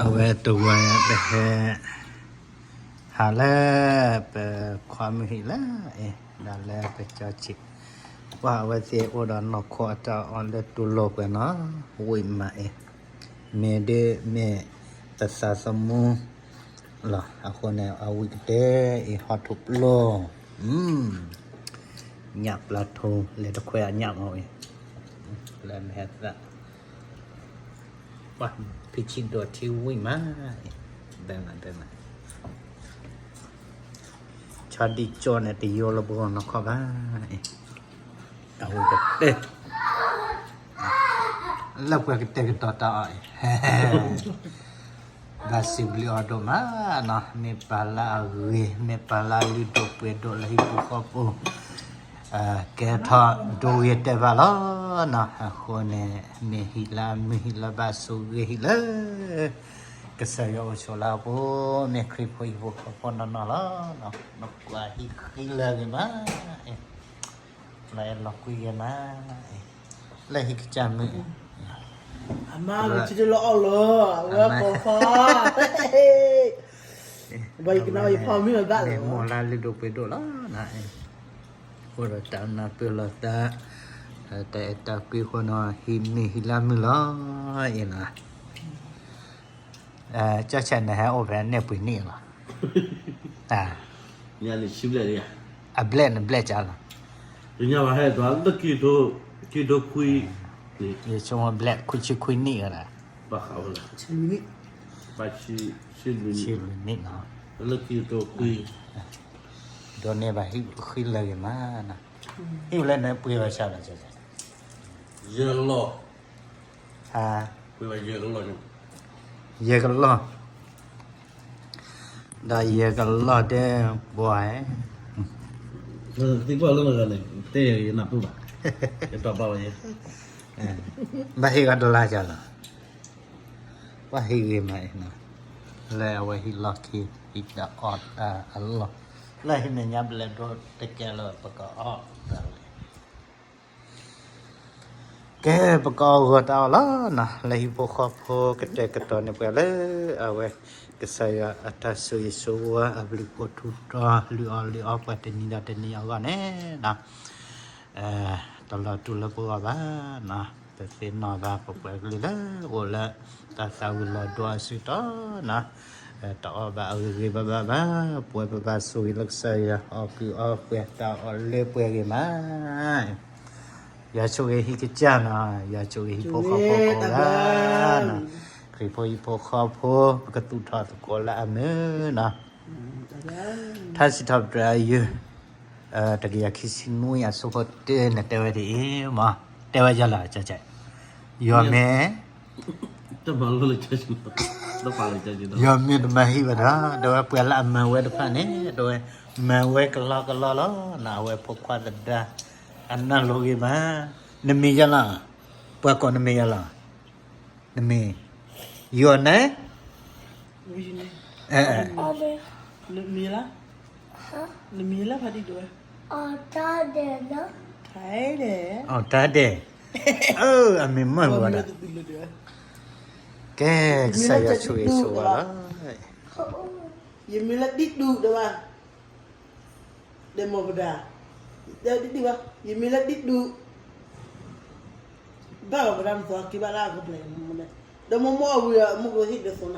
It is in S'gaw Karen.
အဝဲတဝဲပဟဲ ဟးလၢ ပခွါမုၢ်ဟံၣ်လၢအံၤ ဒၣ်လၢပကၠီဆံး, ပှၤအဝဲသ့ၣ်အိၣ်ဒီးနီၢ်ခိအတၢ်အီၣ်လၢတူၢ်လိာ်ပှဲၤနီၤ, ဝံၣ်မးအံၤ, မ့ၢ်ဒ်မ့ၢ်ပသးသမူလီၤ. အဃိန့ၣ် အဝံၣ်ကတၢၢ်အံၤ ဟီၣ်ထူၣ်ပျိၢ်, ညၣ်ပျၢ်ထူ လဲၤတခွဲအညၣ်မ့ၢ်ဝံၤ လၢမဟဲသၣ် ပှၤဖံးဆံးဒိးထံဝံၣ်မး, ဘဲမးဘဲမး, ဆီဒံၣ်ကၠီန့ၣ် တယိလၢပဂီၢ်နီၢ်ခီဘၣ်, အဝံၣ်ကတၢၢ်, လၢပှၤကတဲာ်ကတီၤတၢ်အီၣ်အံၤ ဘၣ်စံးဘျုးအီၤဒိၣ်မးနီၤ, မ့ၢ်ပာ်လၢအဂ့ၤ, မ့ၢ်ပာ်လၢအလုၢ်ဒိၣ်ပှ့ၤဒိၣ်လၢဟံၣ်ဖိဃီဖိ ကဲထီၣ်ဒိဂ့ၤတဲာ်ဘၣ်လီၤနီၤ. အဃိန့ၣ် မ့ၢ်ဟံၣ်လၢအမုာ်ဟံၣ်လၢဘၣ်ဆိၣ်ဂ့ၤဟံၣ်လၢ ကစၢ်ယွၤအိၣ်ဆိးလၢအပူၤ, မ့ၢ်ခရံာ်ဖိဟံၣ်ဖိဃီဖိနီၢ်နီၢ်လီၤ. နကွၢ်ဟံၣ်ဃံလၢာ်ဂ့ၤမး, လီၤအဲၣ်လီၤကွံဂ့ၤမး, လၢဟံၣ်ကစၢ်မုၣ် အမါ မ့ၢ်ထံၣ်လၢအီၣ်လီၤ အဝဲပိာ်ခွါ ဘၣ်ယကနၣ်ယဖီမ့ၢ်ဘၣ်လီၤ မ့ၢ်မိၢ်လၢလုၢ်ဒိၣ်ပှ့ၤဒိၣ်လီၤနီၤ, အိၣ်ဒီးတၢ်နၢ်ပၢၢ်လိာ်သး, တၢ်အဲၣ်တၢ်ကွံအဃိနီၤ, ဟံၣ်မ့ၢ်ဟံၣ်လၢမုာ်လီၤအံၤနီၤ. ကၠီဆဲးန့ၣ်ဟဲအိၣ်ဖဲန့ၣ်ပှဲၤနံၣ်လီၤ, အဘျဲၣ်န့ၣ်ဘျဲၣ်ကၢလီၤ, ယဆိကမိၣ်ဘျဲၣ်ခွံဆံခွံနံၣ်လီၤ, ဆံလွံၢ်နံၣ်နီၤ, ဒိးန့ၢ်ဘၣ်ဟံၣ်ဃံလၢာ်ဂ့ၤမးနီၤ, ဟံၣ်ဖဲလဲၣ်န့ၣ်ပှ့ၤဘၣ်ဆၣ်လီၤ, ယဲၢ်ကလီၢ်, ယဲၢ်ကလီၢ်, ဒီးယဲၢ်ကလီၢ်တဲပှၤ, သံကွၢ်လၢနဂၤန့ၣ် တဲယဲၢ်နၢ်ပၢၢ်ဘၣ်, ယတီၢ်ဘၣ်ဝဲယဲၢ်, ဘၣ်ဟ့ၣ်ဂၤတလါကၢ်လီၤ, ပှၤဟ့ၣ်ဂ့ၤမးအံၤနီၤ, လၢအဝဲဟံၣ်လီၢ်ခံ ဟံၣ်တၢ်အီၣ်တၢ်အလီၢ်, လၢဟံၣ်မဲာ်ညါဘျဲၣ်ဒိၣ်တကဲလၢပကအီၣ်တၢ်လဲၣ် ကဲ ပကအီၣ်ဂီၤတၢ်အီၣ်လီၤနီၤ, လၢဟံၣ်ဖိဃီဖိကတဲာ်ကတီၤန့ၢ်ပှၤလၢ အဝဲ ကစၢ်ယွၤအတၢ်ဆိၣ်ဂ့ၤဆိၣ်ဝါအဘျုးဖှိၣ်ထူးတီၤ လုၢ်အီၣ်လုၢ်အီပှၤတနံၤဒီးတနံၤအဂီၢ်န့ၣ်နီၤ, တလီၤတူာ်လၢပဂီၢ်ဘၣ်နီၤ, ပသ့ၣ်နီၣ်ဘၣ်ပပှၤကလုာ်လၢအိၣ်လၢ တၢ်သၣ်ဝံၤလီၤဒိအစုတီၤနီၤ, တအီၣ်ဘၣ်အဂ့ၤဂ့ၤဘၣ်ဘၣ်ဘၣ်, ပှဲၤပဘၣ်ဆိၣ်ဂ့ၤလၢကစၢ်ယွၤ အီၣ်ကုၢ်အီပှဲၤတၢ်အီၣ်လၢပှဲၤဂ့ၤမး ယွၤဆိၣ်ဂ့ၤဟံၣ်ကစၢ်နီၤ, ယွၤဆိၣ်ဂ့ၤဟံၣ်ဖိဃီဖိကိးဂၤနီၤ, ခရံာ်ဖိဟံၣ်ဖိဃီဖိ ပကသူၣ်ထီၣ်သကိးလၢအမုာ်နီၤ, ထါစံးထီၣ်ပတြၢၤအယုၢ် တကယၤခံဆံနွံအဆၢဖိတၢန့ၣ်တဲဝဲဒ်အံၤမး, တဲဝဲယၤလီၤ, ယွၤမ့ၢ် ယွၤမ့ၢ်တမၤဟံၣ်ဝဲဒီး တဲဝဲပှၤလၢအမၤဝဲတဖၣ်န့ၣ် တဲဝဲ မၤဝဲကလီကလီလီၤနီၤ, အဝဲဖိခွါသဒါ အနၢ်လိၤဂ့ၤမး, နမံၤယၤလီၤ, ပှၤကိးနမံၤယၤလီၤ, နမံၤ your name, အီၣ်တၢ်ဒဲးနီၤ, အမံၤမ့ၢ်ဝဲဒၣ်, ကဲ ကစၢ်ယွၤဆိၣ်ဂ့ၤဆိၣ်ဝါလီၤ, ယမံၤလၢဒံၣ်ဒူၣ်တဲဝဲ, ဒီးမိၢ်ပဒါ, ဒ်ဒံၣ်ဘၣ် ယမံၤလၢဒံၣ်ဒူၣ်, ဘၣ်ဂီၤပဒါမသီက့ၤဘၣ်လၢအကပျဲၢ်, ဒီးမိၢ်မိၢ်အဝံၤအမုၢ်ကဟ့ၣ်ဒ်သိး